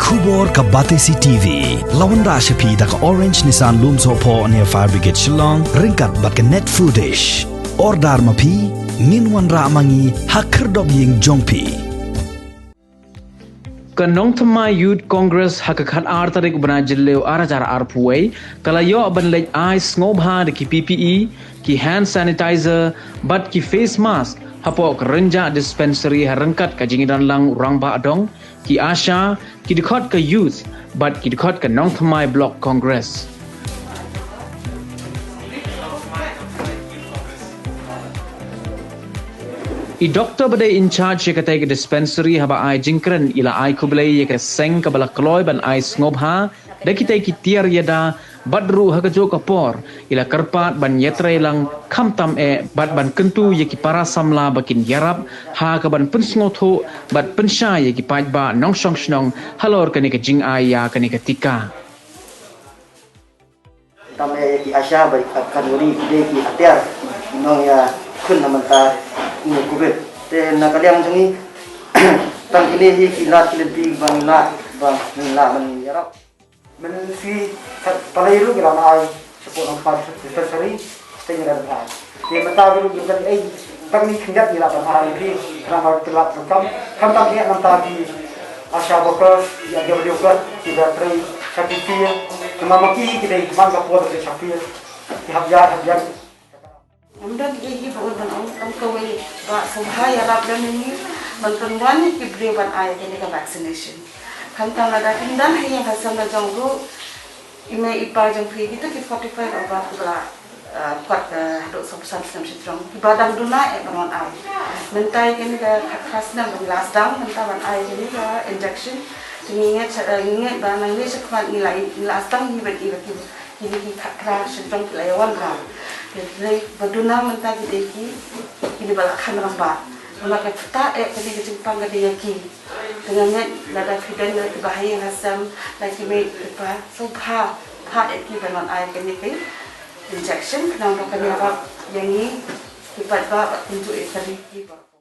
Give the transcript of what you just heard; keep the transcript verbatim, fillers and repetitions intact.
Khubor ka Batesi T V. La wanrah sha phi da ka Orange Nissan Lumsohphoh near Fire Brigade Shillong, ryngkat bad ka Net Foodish. Order ma phi, ngin wanrah ma ngi ha khyrdop ïing jong phi. Ka Nongthymmai Youth Congress ha ka khat ar tarik u bnai Jylliew ar hajar arphew wei, ka la ïoh ban leit ai sngewbha da ki P P E, ki hand sanitizer, bad ki face mask, hapoh ka Rynjah Dispensary ha ryngkat ka jingïadon lang u Rangbah Dong, ki ASHA, ki dkhot ka Youth, bad ki dkhot ka Nongthymmai Block Congress. I doktor ba dei in charge ïa katei ka dispensary haba ai jingkren i la ai khublei ïa ka seng kaba la kloi ban ai sngewbha da kitei ki tiar ïada bad ruh ha kajuh ka por i la kyrpad ban ïatrei lang khamtam eh bad ban kyntu ïa ki para samla ba kin ïarap ha kaban pynsngewthuh bad pynshai ïa ki paidbah nongshong shnong halor kane ka jingai ïa kane ka tika. Tam eh ïa ki ASHA bad ki Anganwadi ki dei ki hatiar ki nongïakhun na bynta u Covid. Te na ka liang jong ngi tang kine hi ki lad ki lynti ba ngi lah ba ngi lah ban ïarap. Mynstep palei ruh ngi lah ban ai support nangta dispensary te ngi lah ban ai. Te mynta ruh ngi lah ban ai tang ngi khyndiat ngi lah ban ai ïa phi namar ki lad ruh kam khamtam eh namar ki ASHA workers, ki Anganwadi workers, ki da trei sha ki field, namar ma ki ki dei man ka por ki trei sha field, ki hap ïaid hap ïaid. Ym don ei ei ba un ban ong tang kawei ba sngewbha ïarap lem ïa ngi ban pynwan ïa ki briew ban ai kane ka vaccination. Khamtam lada kim don ha ïing ha sem la jong ruh i mei i pa jong phi kita ki forty five over kiba la, ah, kot, ah, haduh sawphew san snem shajrong kiba dang duna eh ban wan ai. Mynta ïa kane ka khatphra snem ban la sdang mynta ban ai kane ka injection. Te ngi ngeit, ah, ngi ngeit ba nangne shakhmat ngi la, ngi la sdang hi ban i ba ki, kine ki khatphra shajrong ki la ïa wanrah. Te dei ba duna mynta ki dei ki, kine ba la khan rangbah. Namar ka kata eh kane ka jingpang ka dei ïa ki. Te nga ngeit lada phi don ïa kiba ha ïing ha sem, la ki mei ki pa, sngewbha phah ïa ki ban wan ai kane ka injection khnang ba kan ïarap ïa ngi ki paidbah bad kumjuh ïa ka ri ki baroh.